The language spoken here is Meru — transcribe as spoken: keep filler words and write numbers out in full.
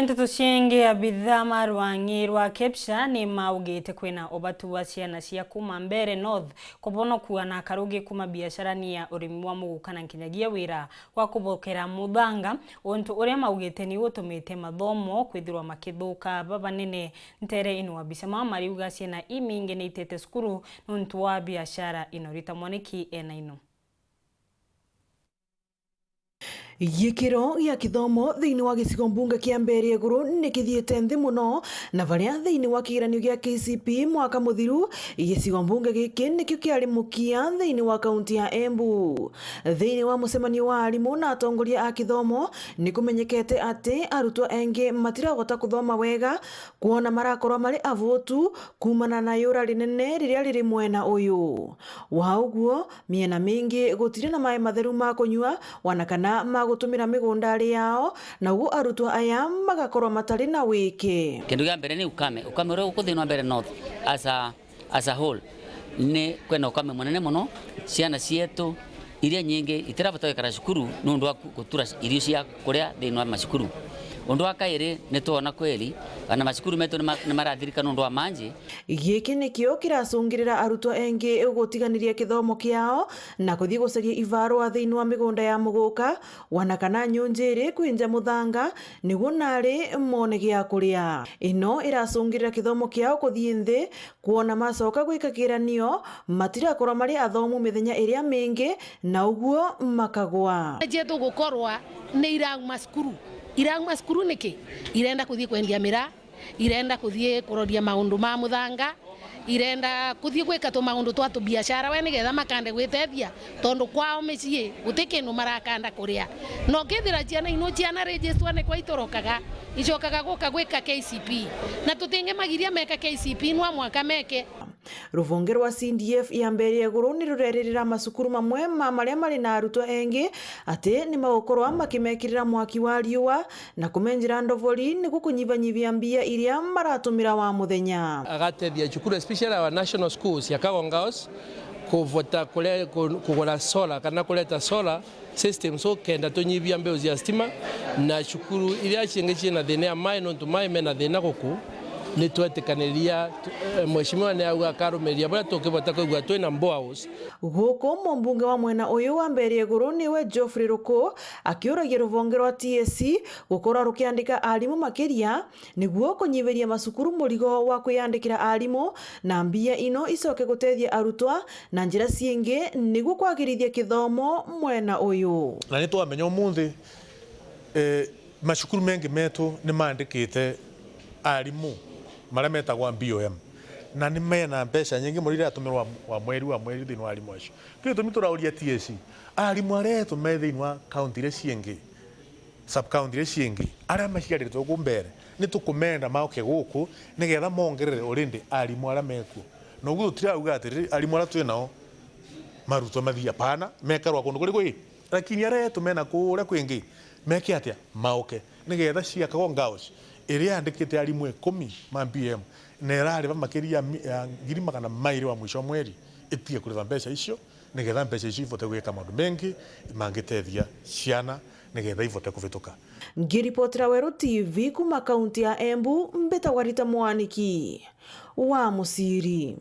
Nteto ciingi, abithaa ma rwang'i rwa KEPSHA ni maugite kwina ubatu wa ciana cia kuma Mbeere North kubonokua na akarugi kuma biasharani ya urimi wa muguka na nkinyagia wira wa kubokera muthanga, untu uria maugite ni utumite mathomo kwithirwa makithuka. Babanene ntere ino wa Bisema mariuga ciana imingi ni itete cukuru nuntu wa biashara ino. Rita Mwaniki ena ino. Gikiro gia kithomo thiini wa gicigo mbunge kia Mbeere Iguru ni kithiite nthi mono, na baria thiini wa kigeranio gia K C P E mwaka muthiru, gicigo mbunge giki nikio kiari mukia thiini wa kaunti ya Embu. Thiini wa mucemanio wa arimu na atongoria a kithomo, ni kumenyekete ati arutwa engi matirabota kuthoma wega, kwona marakorwa mari avutu kuumana na yura rinene riria riri mwena uyu. Wa uguo, miena mingi gutiri na maai matheru ma kunyua, wana kana ma gutumira migundari yao, naguo arutwa aya magakorwa matari na wiki. Kindu gia mbere ni ukame. Ukame uria guku thiini wa Mbeere North as a, as a whole, ni kwina ukame munene mono. Ciana cietu iria nyingi itirabota gwikara cukuru nundu wa ku-, gutura irio cia kuria thiini wa macukuru. Undu wa kairi, ni twona kweli, ana macukuru metu ni ma-, ni marathirika nundu wa manji. Giki nikio kiracungirira arutwa engi gutiganiria kithomo kiao na kuthii gucaria ibarua thiini wa migunda ya muguka, wana kana nyunjiri kwinja muthanga, niguo nari mone gia kuria. Ino iracungirira kithomo kiao kuthii nthi, kwona macoka gwika kigeranio, matirakorwa mari athomu mithenya iria mingi, na uguo makagwa. Cietu gukorwa ni irauma cukuru. Irauma cukuru niki? Irenda kuthii kwendia miraa, irenda kuthii kuroria maundu ma muthanga, irenda kuthii gwika tumaundu twa tubiashara we nigetha makande gwitethia, tondu kwao micii guti kindu marakanda kuria. Na ukethira ciana ino ciana register ni kwa itorokaga, icokaga guka gwika K C P E. Na tutingimagiria meka K C P E, nwa mwaka meke. Ruvonge rwa C D F ya Mbeere Iguru ni rureririra macukuru mamwe ma maria mari na arutwa engi ati ni magukorwa makimekirira mwaki wa riua na kumenjira ndovori niguo kunyibanyibia mbia iria maratumira wa muthenya. Agatethia cukuru, especially our national schools ya Kagonga House, kuvota kure-, ku-, kugura solar kana kureta solar system, so kenda tunyibia mbeu cia stima, na cukuru iria ciingi ciina thina ya mai, nontu mai mena thina guku, ni twetikaniria tu-, eh, mheshimiwa ni auga akarumiria baria tukivota kwigua twina boreholes. Guku mumbunge wa mwena uyu wa Mbeere Iguru niwe Geoffrey Ruku akiuragia ruvonge rwa T S C gukorwa rukiandika arimu makiria niguo kunyibiria macukuru murigo wa kwiyandikira arimu, na mbia ino icoke gutethia arutwa na njira ciingi niguo kwagirithia kithomo mwena uyu. Na ni twamenya umunthi, eh, macukuru mengi metu ni maandikite arimu maria metagwa B O M, na ni mena mbeca nyingi mono iria iratumirwa wa mweri wa mweri thiini wa arimu acio. Kiu gitumi turauria T S C, arimu aria etu me thiini wa kaunti iria ciingi, sub-county iria ciingi, aria maciaritwe guku Mbeere, ni tukumenda maoke guku nigetha mongerere already arimu aria mekuo. Na uguo tutirauga atiri arimu aria twi nao marutwe mathii, apana, mekarwa kundu kuri kwi, lakini aria etu mena kuria kwingi meke atia? Maoke nigetha ciakagwa girls iria yandikite arimu ikumi ma B M, na irariva makiria ya mi-, ya ngiri magana mairi wa mwisho wa mweri, itige kuriva mbeca icio, nigetha mbeca icio ivote gwika maundu mengi mangitethia ciana nigetha ivote kuvituka. Ngiripotera Weru T V kuma kaunti ya Embu, mbitagwa Rita Mwaniki wa Muciri.